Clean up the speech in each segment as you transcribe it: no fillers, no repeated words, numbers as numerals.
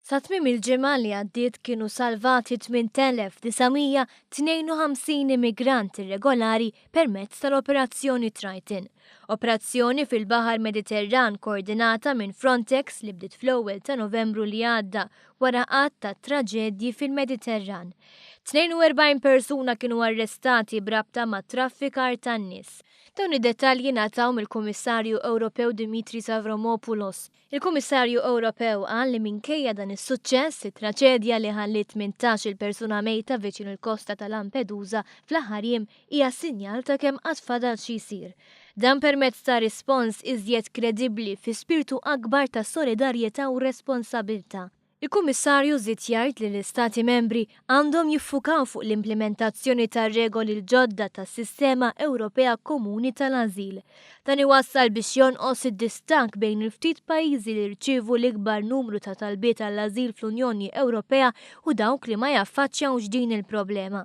Sa tmiem il-ġimgħa li għaddiet kienu salvati 8,952 immigrant irregolari permezz tal-Operazzjoni Triton. Operazzjoni fil-Baħar Mediterran koordinata minn Frontex li bdiet fl-ewwel ta' Novembru li għadda wara għadd ta' traġedji fil-Mediterran. 42 persuna kienu arrestati b'rabta ma' traffikar tan-nies. Dawn id-dettalji ngħataw mill-Kummissarju Ewropew Dimitris Avramopoulos. Il-Kummissarju Ewropew qal li minkejja dan is-suċċess, it-traċedja li ħalliet 18-il persuna mejta viċin il-kosta ta' Lampedusa fl-aħħar jiem hija sinjal ta' kemm għad fadal xi jsir. Dan permezz ta' rispons iżjed kredibbli fi spirtu akbar ta' solidarjetà u responsabilità. Il-Kummissarju żied jgħid li l-Istati Membri għandhom jiffukaw fuq l-implimentazzjoni tar-regoli l-ġodda tas-Sistema Ewropea Komuni tal-Ażil. Dan iwassal biex jonqos id-distakk bejn il-ftit pajjiżi li jirċievu l-ikbar numru ta' talbiet għall-ażil fl-Unjoni Ewropea u dawk li ma jaffaċċjawx din il-problema.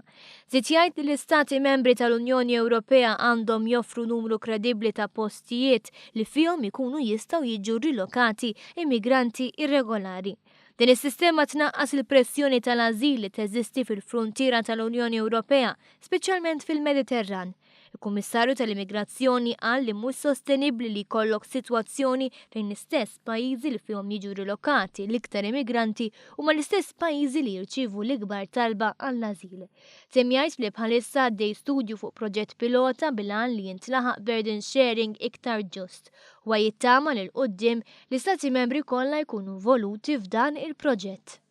Żied jgħid li l-Istati Membri tal-Unjoni Ewropea għandhom joffru numru kredibbli ta' postijiet li fihom ikunu jistgħu jiġu rilokati immigranti irregolari. Din is-sistema tnaqqas il-pressjoni tal-ażil li teżisti fil-fruntiera tal-Unjoni Ewropea, speċjalment fil-Mediterran. Il-Kummissarju tal-Immigrazzjoni qal li mhux sostenibbli li jkollok sitwazzjoni fejn l-istess pajjiżi li fihom jiġu rilokati l-iktar immigranti huma l-istess pajjiżi li jirċievu l-ikbar talba għall-ażil. Temm jgħid li bħalissa għaddej studju fuq proġett pilota bil-għan li jintlaħaq burden sharing iktar ġust. Huwa jittama li 'l quddiem l-istati membri kollha jkunu involuti f'dan il-proġett.